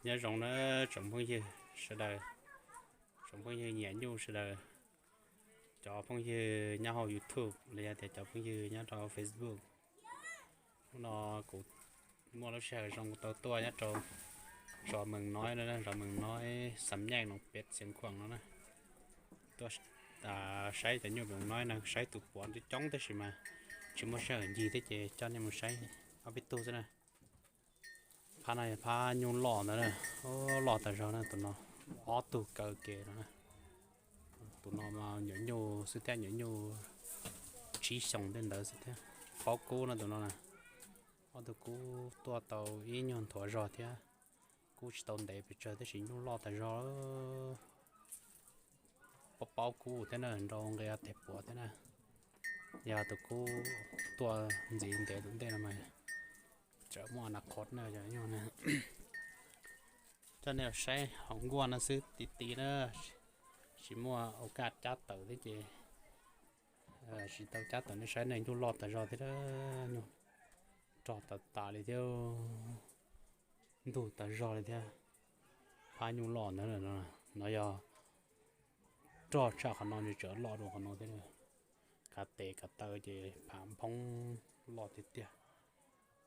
Nyob zoo na tsoom phooj ywg sawv daws, tsoom phooj ywg nyiam nyuj sawv daws, cov phooj ywg nyob hauv YouTube los yog tias cov phooj ywg nyob rau Facebook. Hnub no kuv muaj lub sij hawm zoo kuv tau tuaj nyob rau zos Mees Noib no, zos Mees Noib, Xam Nyeej no, peb Xiav Khuam no na. Tuaj saib cov nyuj Mees Noib no, saib tus puav coob coob tab sis mas tsis muaj sij hawm ncig thiab ces coj nej mus saib ob peb tug xwb na. Phab no yog phab nyuj loj ntawd na, loj tas zog na tus no, ob tug kaw ke no. Tus no mas nyuam nyuj xwb thiab, nyuam nyuj tsib xyoos tej ntawd xwb thiab. Paub kub no tus no na, ob tug kub tuaj tau ib nyuag nthuav zog thiab, kub tsis tau ntev pes tsawg tab sis nyuj loj tas zog. Paub paub kub thiab na, nrau nqi tes puav thiab na. Yog tus kub tuaj ntxiv ntev tus ntej no mas txawm muaj nas qhov na cov nyuj na. Coj nej saib hauv nkuaj no xwb ti ti na, tsis muaj au kaj cab tawm thiab ces tsis tau cab tawm, nej saib nej nyuj loj tas zog thiab, nyuj rog tas tas li thiab, ntug tas zog li thiab. Phab nyuj loj ntawd no yog rog tshaj qhov no nws tseem loj dua qhov no thiab. Kav tes kav taw ces pham nphoob loj tiag tiag.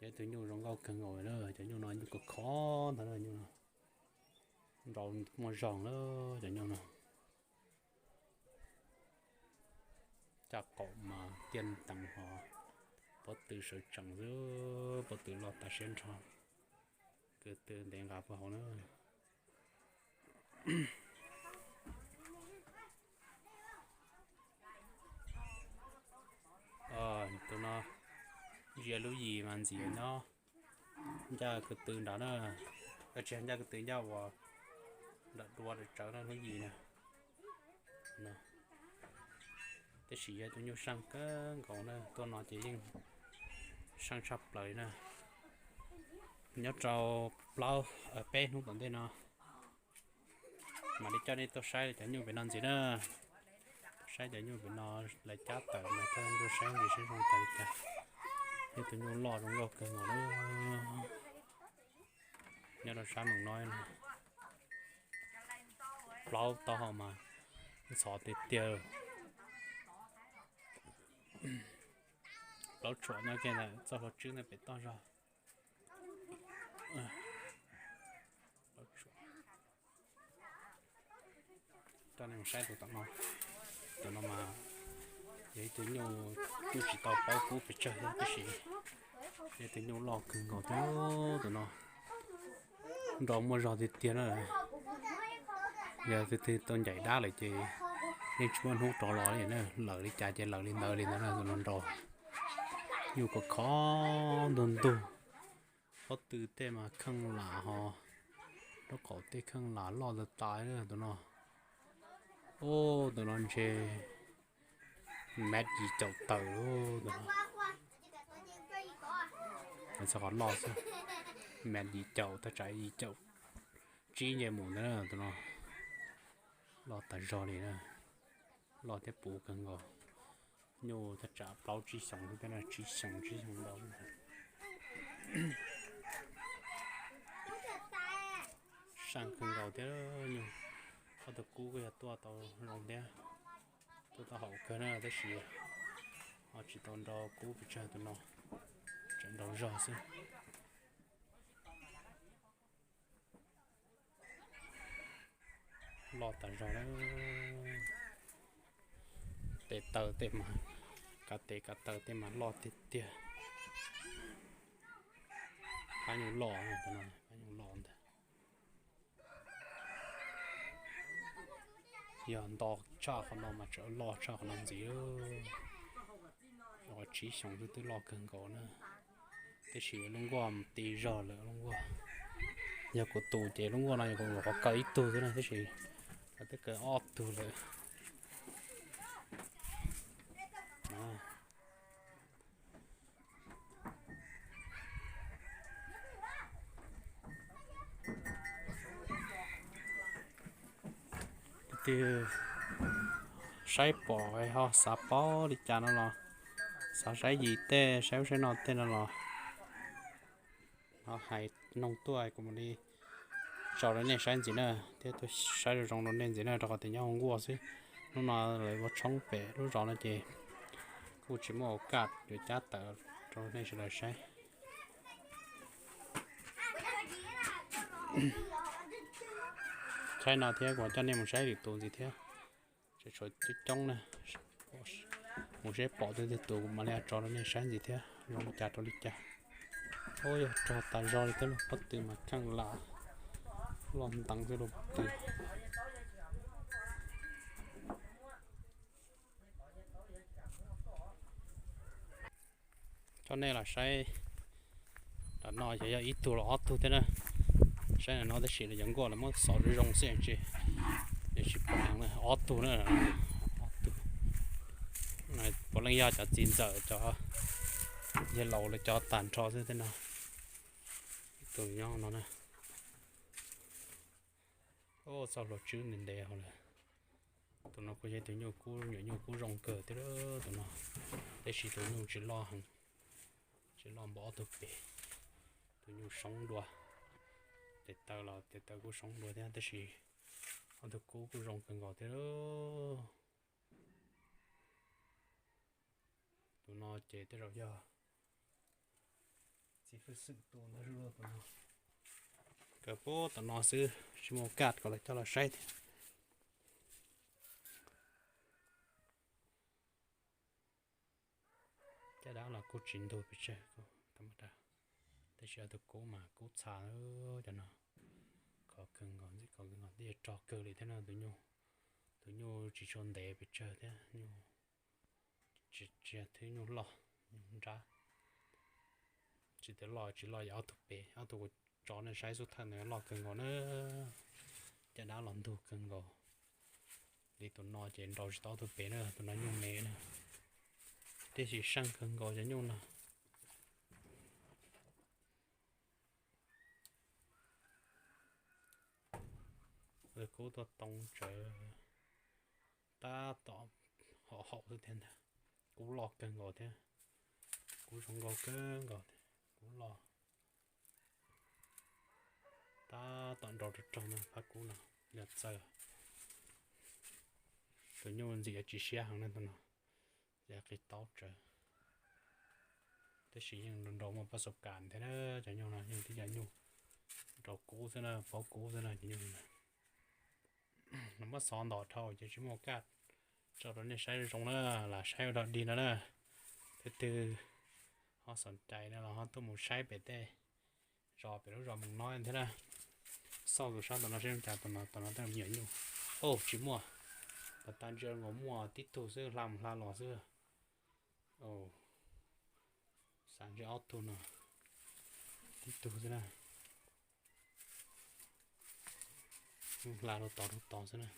Yog ib tug nyuj zoo nkauj kawg nkaus na, cov nyuj no nyuj khov khov ntag na, nyuj no nrau muaj zog na cov nyuj no. Caj qaum mas tiaj teev hov, pob tw sawv tsees xwb, pob tw loj tas siab nrho. Ko tw ntev nqa puag hauv na. Tus no zias lub yim mas ntxiv nyob ncaj ko tw nrad na, tsis ncaj ko tw, ncaj uas nram dua nram tsawv na lub yim na. Tab sis yog tus nyuj seej kawg nkaus na, tuaj no ces yeej seej tshaj plaws li na. Nyob rau plaub peb hnub tom ntej no mam li coj nej tuaj saib cov nyuj pem no ntxiv na. Saib cov nyuj pem no lawv cab tawm mas coj nej tuaj saib ntxiv saib zoo cas li cas. Yog tus nyuj loj zoo nkauj kawg nkaus na. Nyob rau sab Mees Noib no, plaub taub hau mas ntxhov tiag tiag. Plaub tshuam nyob kiag ntawm txoj hlua tswb ntawd pem toj zog. Coj nej mus saib tus tom no. Tus no mas yog ib tug nyuj kuj tsis tau paub kub pes tsawg thiab tab sis yog ib tug nyuj loj kawg nkaus thiab tus no. Nrau muaj zog tiag tiag na. Yog tus twg tau ncaim dab lawm ces yeej tsis muaj hnub rov los li na, lawm li cas ces lawm li ntawd li ntawd na tus no nrau. Nyuj khov khov ntug ntug. Pob tw tej mas kheej lam ho, lub qaum tej kheej lam loj tas tas tus no. Ub, tus no ntshe mev yim caum tawm lub tus no. Txog qhov loj xwb, mev yim caum thaj tsam yim caum tsib nce mus ntawd tus no. Loj tas zog li na, loj thiab puv kawg nkaus. Nyuj thaj tsam plaub tsib xyoos xwb thiab na, tsib xyoos tsib xyoos ntau. Seej kawg nkaus thiab nyuj. Ob tug kub kuj yog tuaj tau zoo thiab, tuaj tau haum kawg na tab sis ho tsis tau nrau kub pes tsawg tus no, tseem nrau zog xwb. Loj tas zog na. Tes taw tej mas, kav tes kav taw tej mas loj tiag tiag. Phab nyuj loj, phab nyuj loj ntag. Yog nto tshaj qhov no mas tseem loj tshaj qhov no ntxiv. Tsib xyoos twb twb loj kawg nkaus na. Tab sis lub nkuaj mus ti zog lawm lub nkuaj. Yog kuv tus ces lub nkuaj no yog kuv qhov kaw ib tug xwb na tab sis lawv twb kaw ob tug lawm. Tus twg saib pom ho xav paub li cas no los, xav saib yim tej saib ub saib no tej no los, no hais noog tuaj kuv mam li tso rau nej saib ntxiv na, thiab tuaj saib zoo zoo rau nej ntxiv na, rau qhov tias nyob hauv nkuaj xwb. Hnub no lawv ua tshoob pem lub zos no ces kuj tsis muaj auv kaj yuav cab tawm rau nej sawv daws saib. Saib no thiab kuv coj nej mus saib lwm tus ntxiv thiab. Tseem tshuav coob coob na, mus seb pom twg twg tus mam li tso rau nej saib ntxiv thiab zoo li cas rau li cas. Ub, yog rog tas zog li thiab lauj, pob tw mas kheej lam loj nteev xwb lauj pob tw. Coj nej los saib, ntawm no ces yog ib tug los ob tug thiab na. Saib ntawm no tab sis cov nkuaj lawv muab xov zoo zoo xwb tsis, tsis pom heev na, ob tug na, ob tug. Puav leej yog cov txiv ntxawm cov yawg laus lawv cov tag nrho xwb thiab no. Ib tug nyob no na. Ub, txoj hlua tswb ntev ntev hauv lawm. Tus no kuj yog tus nyuj kub, nyuam nyuj kub zoo kawg thiab tus no, tab sis tus nyuj tsis loj heev, tsis loj npaum ob tug pem. Tus nyuj soob dua, tes taw los tes taw kuj soob dua thiab tab sis ob tug kub kuj zoo kawg nkaus thiab. Tus no ces tej zaum yog txiv hwj xwm tus ntawd tus no. Kawg pub tom no xwb tsis muaj kaj kom lawv coj los saib thiab. Caj dab los kuj tsis ntug pes tsawg, tab sis ob tug kub mas kub txha cov no. Khov kawg nkaus, ntxim khov kawg nkaus, twb yog rog kawg li thiab no. Tus nyuj tsis tshua ntev pes tsawg thiab, nyuj tsis, tsis yog thwb nyuj loj, nyuj nrab. Tsis tias loj tsis loj yog ob tug pem, ob tug kuv tso nej saib xub thawj ntawd loj kawg nkaus na. Caj dab los ntug kawg nkaus li. Tus no ces nraus tsis tau ob tug pem na, tus no nyuj me na, tiam sis seej kawg nkaus cov nyuj no. Kub tuaj too tsawv tab tom haum haum xwb thiab ntag. Kub loj kawg nkaus thiab, kub zoo nkauj kawg nkaus thiab, kub loj. Tab tom nraus rog rog no, phab kub no yog txawj. Tus nyuj ntxim yuav tsis siab heev na tus no, yog qis taub tsawv. Tab sis yeej nraus muaj pab xav kas thiab na, cov nyuj no yeej tib cov nyuj nraus kub xwb na, paub kub xwb na cov nyuj no. Muab xov ntau dhau ces tsis muaj kaj tso rau nej saib zoo na, lam saib ua dog dig no na. Tus twg ho xom cai no los ho tuaj mus saib pem tej zos, pem lub zos Moos Noib thiab na. Xauj tus sab tom no seb cas, tom no, tom no tej me nyuam nyuj. Au, tsis muaj, tas tas ntsia nkaus muaj tib tug xwb, hla mus hla los xwb. Xav ntsia ob tug no, tib tug xwb na. Nyuj hla rau tod rau tod xwb na.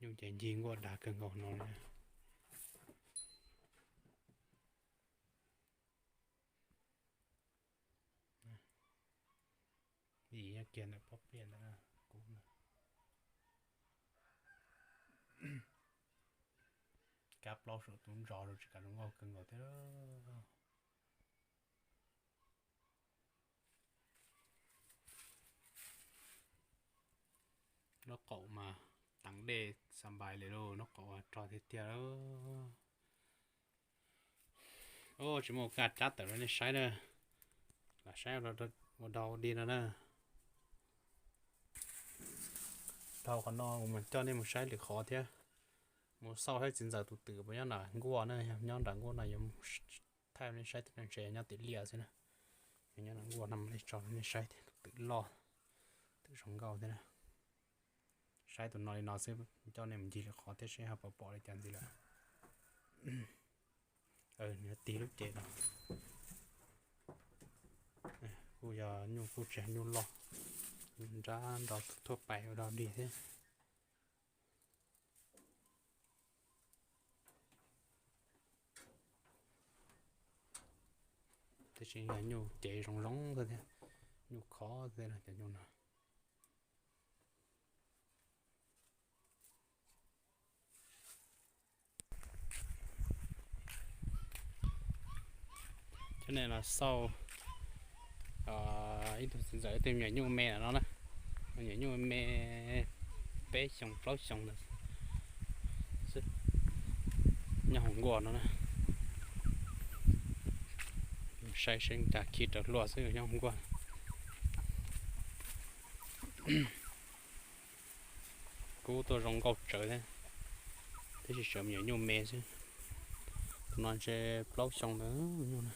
Nyuj ces ncig nkuaj dag kawg nkaus no li. Yim nyob kiag ntawm pob pliaj ntawd, kub na. Kab plaub saum tub ntsos rau tsis kam zoo nkauj kawg nkaus thiab. Lub qaum mas teev dej xa npais li lauj, lub qaum rog tiag tiag. Tsis muaj kaj cab tawm rau nej saib na, lam saib ua dog dig no na. Dhau qhov no kuv mam coj nej mus saib lwm qhov thiab, mus xauj saib txiv ntxawm tus twm puas nyob nram nkuaj na, yog nyob nram nkuaj no yuav mus thaij nej saib tus no ntshe nyob tim liaj xwb na. Yog nyob nram nkuaj no mam li tso nej saib tus twm loj, twm zoo nkauj thiab na. Saib tus no li no xwb, coj nej mus ncig lwm qhov thiab seb ho puas pom li cas ntxiv lawm. Nws tig lub cev no, kuj yog nyuj, kuj tsis yog nyuj loj, nrab nrog thuaj pais ua dog dig thiab. Tab sis yog nyuj cev zoo zoo xwb thiab, nyuj khov thiab cov nyuj no. Coj nej los xauj ib tug txiv ntxawm, ib tug me nyuam nyuj me no na. Nyuam nyuj me peb xyoo plaub xyoo ntawd xwb, nyob hauv nkuaj no na. Saib seb cas khi raws hlua xwb nyob hauv nkuaj. Kub tuaj zoo nkauj tsawv thiab, tab sis tseem me nyuam nyuj me xwb. Tus no ntshe plaub xyoo ntawd nyuj na.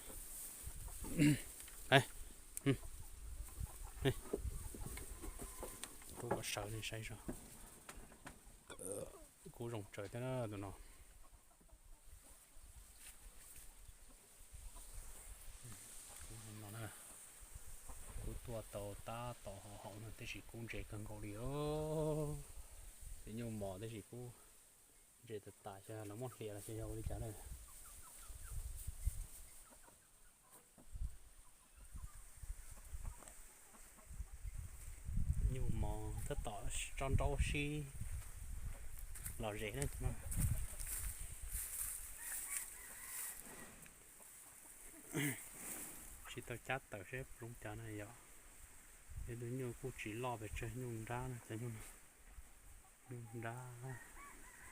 Rub kom sawv nej saib zog. Kub zoo tsawv thiab na tus no. Kub zoo no na. Kub tuaj tau tab tom haum no tab sis kub ntse kawg nkaus li os. Cov nyuj mos tab sis kub ntse tas tas xyov lawv muab hlias los xyov yog ua li cas na. Nyuj mos tab tom tso nrau sib lom zem na. Tsis tau cab tawm seb zoo cas na yom. Tus nyuj kuj tsis loj pes tsawg, nyuj nrab na, cov nyuj, nyuj nrab,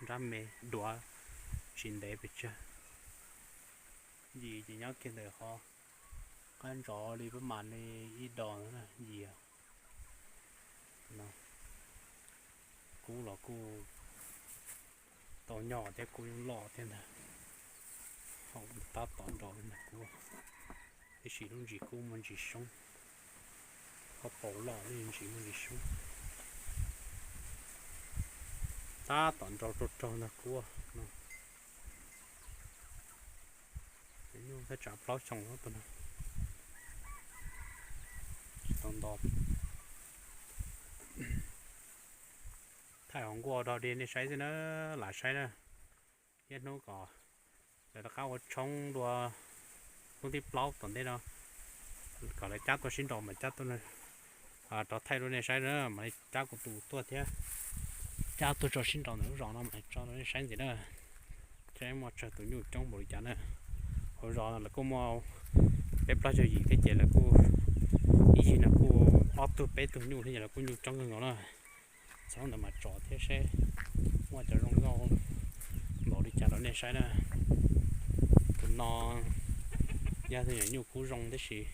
nrab me duav, tsis ntev pes tsawg. Yim ces nyob kiag ntawm qhov qab ntsov li pab mas li ib dos na yim. Kub los kuj tau nyom thiab, kub yeej loj thiab ntag. Haum tab tom nrau li ntag kub, tab sis lub ntsis kub muaj ntsis soob, koj paus loj lub ntsis muaj ntsis soob. Tab tom nrau rau raug ntag kub no. Nyuj thaj tsam plaub xyoo tus no, tsis tau nto. Thaij hauv nkuaj dog dig nej saib xwb na, lam saib na. Ib hnub kom lawv rov qab ua tshoob dua hnub thib plaub tom ntej no, kom lawv cab tuaj sib nraus mas cab tuaj rov thaij rau nej saib na, mam li cab kuv tus tuaj thiab, cab tuaj tso sib nraus ntawm lub zos no mam tso rau nej saib ntxiv na. Saib muaj tsawg tus nyuj coob npaum li cas na. Hauv zos no lawv kuj muaj peb plaub caug yim thiab ces lawv kuj, ib yig no kuj ob tug peb tug nyuj thiab ces lawv kuj nyuj coob kawg nkaus na. Txhob ntawd mas tsom thiab seb muaj cov zoo nkauj npaum li cas rau nej saib na. Tus no yog tus nyuam nyuj kub zoo tab sis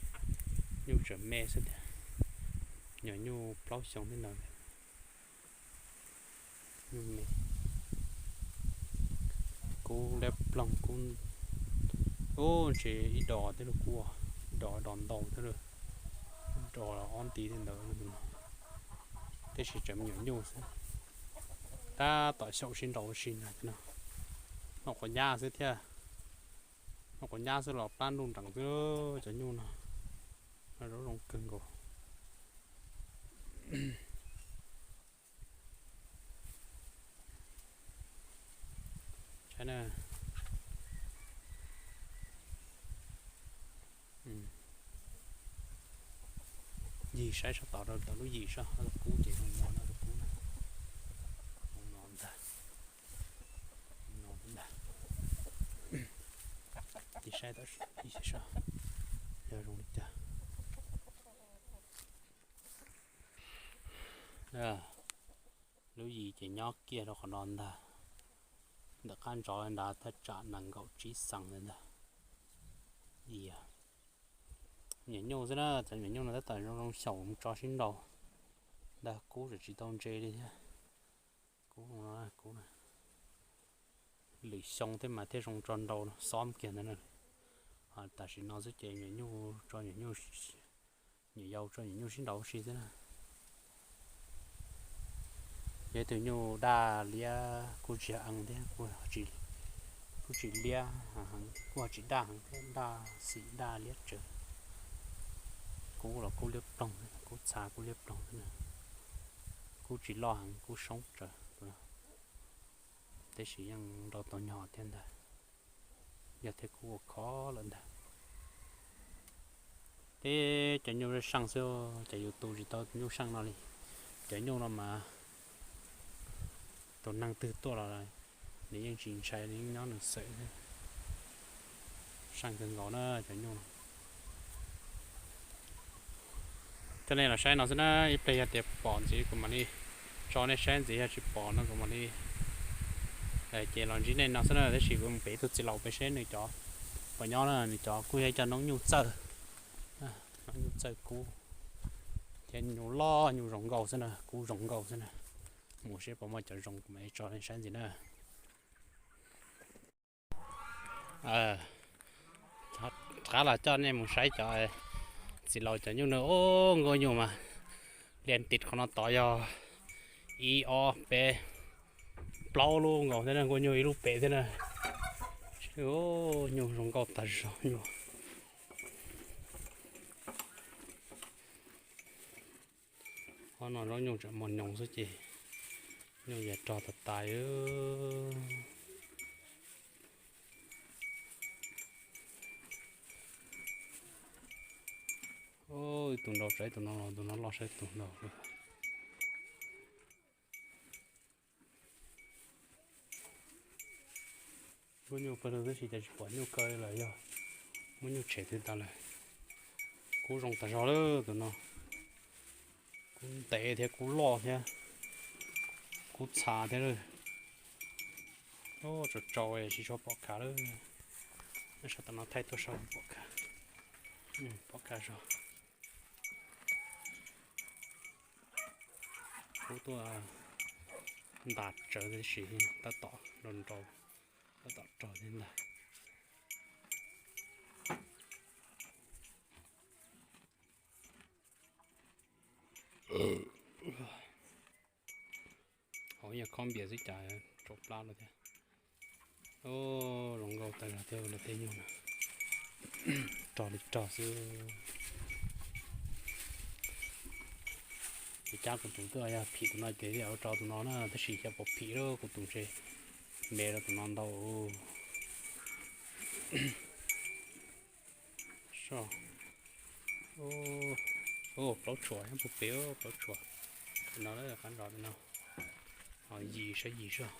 nyuj tseem me xwb tiag, nyuam nyuj plaub xyoo thiab ntawd. Nyuj me, kub liab ploog kub, ub ntshe ib dos thiab los kub, ib dos dos ntau thiab los, dos ob nti thiab ntawd, tab sis tseem me nyuam nyuj xwb. Tab tom xyaum sib nraus ua si na, noj quav nyab xwb thiab, noj quav nyab xwb los plab ntuj nreem xwb, cov nyuj no, no zoo zoo kawg nkaus. Saib na. Yig saib sab tod rau tom lub yim sab rau kub ces zoo no na, rau kub na. Zoo no ntag. No ntag. Yig saib tom yim sab yog zoo li cas. Lub yim ces nyob kiag rau qhov no ntag, ntawm qab ntsov nrad thaj tsam nees nkaum tsib xees ntawd ntag. Yim, nyuam nyuj xwb na, cov nyuam nyuj no tab tom zoo zoo xyaum mus tso sib nraus ntag, kub tseem tsis tau ntse li thiab. Kub no, kub na, lwm xyoo thiab mas thiaj zoo tso nraus xob kiag ntawd na. Tam sim no xwb ces nyuam nyuj tso nyuam nyuj, nyuam yaus tso nyuam nyuj sib nraus ua si xwb na. Yog ib tug nyuj daj liab kuj tsis ees thiab, kuj tsis liab heev, kuj tsis daj heev thiab, daj xim daj liab tsawv. Kub los kub liab ploog, kub txha kub liab ploog xwb na. Kub tsis loj heev, kub soob tsawv, tab sis yeej nrau tau nyom thiab ntag. Yog thiab kub ua khov lawm ntag. Teb cov nyuj seej xwb, cov yus tu tsis tau nyuj seej no li. Cov nyuj no mas tus neeg twg tuaj los nws yeej tsis ntshai li, nyob nws xwm xwb. Seej kawg nkaus na cov nyuj no. Coj nej los saib no xwb na, ib pliag yog tias pom ntxiv kuv mam li tso nej saib ntxiv, yog tsis pom no kuv mam li ces los ntsib nej no xwb na. Tab sis kuv mus pem ib tug txiv laus pem seb nws cov, puas nyob na, nws cov kuj yog cov noob nyuj txawj, noob nyuj txawj kub, thiab nyuj loj nyuj zoo nkauj xwb na, kub zoo nkauj xwb na. Mus seb puas muaj cov zoo kuv mam li tso nej saib ntxiv na. Rov qab los coj nej mus saib cov txiv laus cov nyuj na, nkauj nyuj mas lias tim qhov no tod yog ib ob peb plaub lub nkaus thiab na, nkauj nyuj ib lub pem thiab na. Nyuj zoo nkauj tag zog nyuj. Ob no zaub nyuj tseem mos nyoos xwb ces nyuj yog rog tas tas. Ib tug nrau tsawv ib tug no los, tus no loj saib tus ntau. Muaj nyuj pawg lug tab sis cas tsis pom nyuj kaw lawm, yog muaj nyuj tshem twg tas lawm. Kub zoo tas zog lawm tus no, kub ntev thiab kub loj thiab kub txha thiab lawm. Tsau tsau tsis tshua pom khav lawm. Sab tom no thaij tuaj saib pom khav, pom khav zog. Kub tuaj ntas tsawv tab sis tab tom nrau nrau, tab tom rog thiab ntag. Hauv yog khob npias xwb cas tsau plab lawm thiab. Zoo nkauj tag zog thiab los tej nyuj no, rog li rog xwb. Ces cab kuv tus tuaj yog phim tus no ces ua rau tus no na, tab sis xyov puas phim lawm, kuv tus ntshe me rau tus no ntau. Plaub tshuam nyob puag pem, plaub tshuam no lawm qab nrov li no. Yim saib yim soj,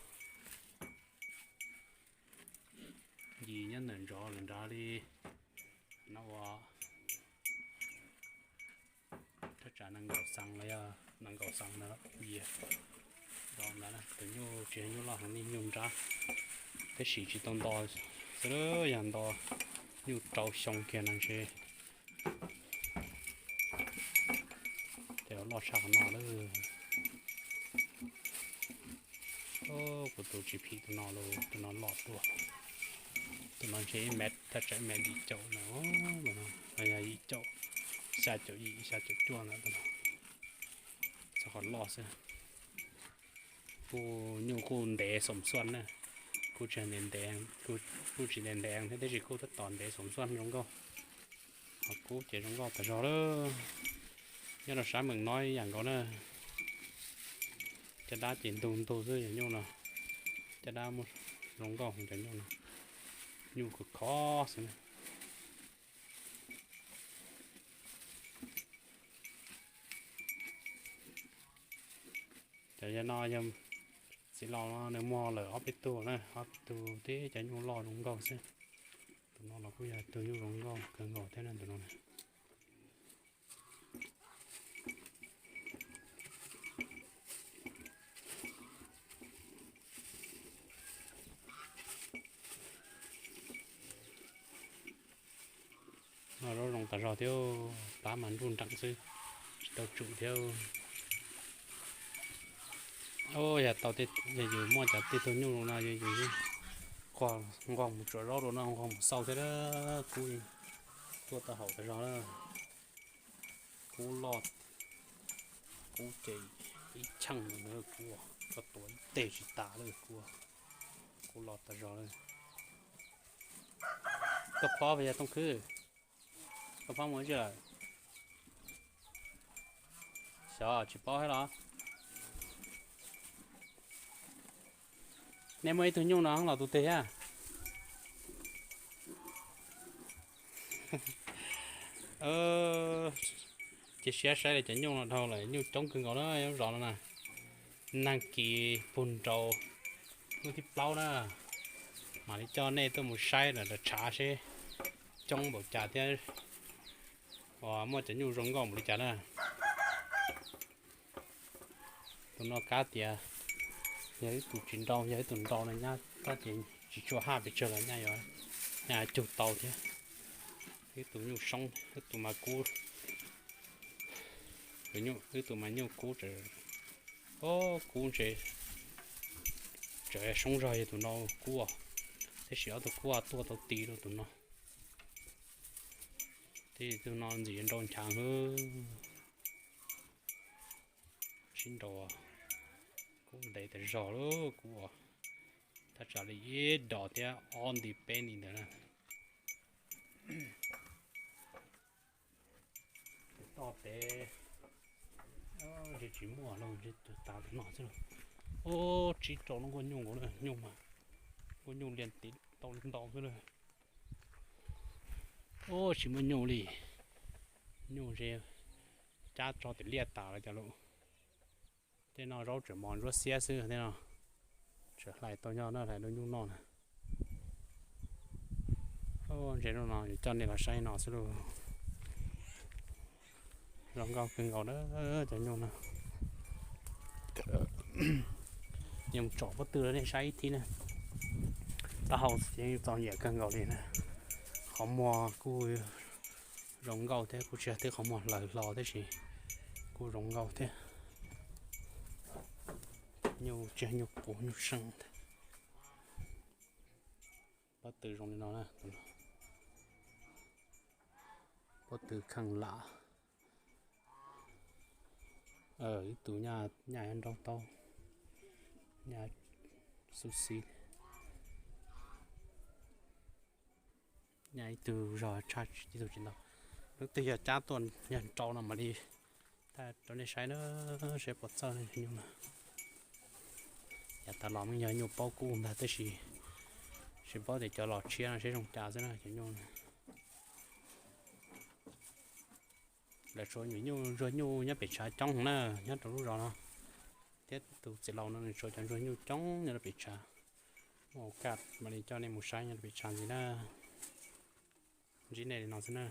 yim nyob ntawm ntsov lawm nrad li no ua. Thaj tsam nees nkaum xees los yog nees nkaum xees ntawd, yim rau ntawd. Tus nyuj tsis yog nyuj loj heev, nyuj nrab, tab sis tsis tau nto xwb, yog nto nyuj rau xyoo kiag no ntshe ces loj tshaj qhov no lawm. Kuv tus tsis phim tus no los, tus no loj tuaj. Tus no ntshe ib mev, thaj tsam ib mev yim caum no, yog yim caum, xya caum yim xya caum cuaj ntawd tus no. Txog qhov loj xwb. Kuj nyuj kuj ntev xoom xuaj na, kuj tsis ntev ntev, kuj tsis ntev ntev thiab tab sis kuj tab tom ntev xoom xuaj zoo nkauj. Ho kub ces zoo nkauj tas zog lawm. Nyob rau sab Meem Nob ib yam nkaus na. Caj dab ces ntug ntug xwb yog nyuj no. Caj dab muaj zoo nkauj cov nyuj no. Nyuj khov khov xwb na. Cov yog no yog txiv laus no nws muaj lawm ob peb tug na, ob peb tug tib cov nyuj loj zoo nkauj xwb. Tus no los kuj yog tus nyuj zoo nkauj kawg nkaus thiab na tus no. No zaub zoo tas zog thiab, plab mas nruj nreem xwb, tsis tau tsum thiab. Yog tau, yog yus muaj cov tej tug nyuj no yus yeej nquag mus tsuam zaub rau no, nquag mus xauj thiab. Kub tuaj tau haum tas zog na. Kub loj, kub ces ib cheej no, kub koj tuav ib teg tsis tas lawm, kub, kub loj tas zog lawm. Koj phob yog tooj khwb, koj phob mus tsi lawm? Xyov tsis paub thiab los? Nej muaj ib tug nyuj no los tus twg thiab? Cia siab saib li cov nyuj no dhau lawm, nyuj coob kawg nkaus na, nyob zov no na. Nag kis puag nraud lub thib plaub na, mam li coj nej tuaj mus saib lawm tshav seb coob npaum cas thiab, uas muaj cov nyuj zoo nkauj npaum li cas na. Tus no kab tias yog ib tus tsis nrau, yog ib tus nrau no nyab kab tias tsis tshua haj pes tsawg los nyab yuav, nyab cug tau thiab. Ib tus nyuj soob, ib tus mas kub, ib tus mas nyuj kub, o, kub ntshe tseem soob zog yog tus no kub os, tab sis ob tug kub tuaj tau ti rau tus no. Tej tus no ntxim yuav nrau nchav hwb. Sib nrau, kub ntev tas zog lub kub, thaj tsam li ib dos thiab ob nti peb nti ntawd na. Toj pem ntshe tsis muaj lawm, ntshe tus tav tus no xwb lauj. Ub, tsib rau lub nkuaj nyuj nkaus, nyuj mas, nkuaj nyuj lias tiv tau ntau xwb lauj. Ub, tsis muaj nyuj li, nyuj ntshe cab tso tim liaj tas lawm cov lus. Tej no zaub tseem mos ntsuab xiab xwb tej no, tseem hlais tau nyob na, hlais lub nyuj noj na. Ntshe hnub no yuav coj nej los saib no xwb lauj. Zoo nkauj kawg nkaus na cov nyuj no. Yuav mus tsom pob tw rau nej saib ib thib na. Taub hau txom nyem kawg nkaus li na. Qhov muag kuj zoo nkauj thiab, kuj tsis yog qhov muag hlaws hlo tab sis kuj zoo nkauj thiab. Nyuj tsis yog nyuj qus, nyuj seej. Pob tw zoo li no na, pob tw kheej lam. Ib tug nyaj nrau tau, nyaj xub xib. Nyaj ib tug zog tshaj ib tug tsis ntau. Hnub twg yog cab tuaj yog nrau no mam li thaij rau nej saib na, saib puas txawj cov nyuj na. Yav tas los yeej yog nyuj paub kub ntag tab sis tsis paub tias cov los tshiab no seb zoo cas xwb na cov nyuj na. Lawv tshuav nyuam nyuj ntsuag nyuj nyob pem tshav coob heev na, nyob rau lub zos no, thiab tus txiv laus no nws tshuav cov ntsuag nyuj coob nyob rau pem tshav. Muaj ua kaj mam li coj nej mus saib nyob rau pem tshav ntxiv na. Ntsib nej li no xwb na.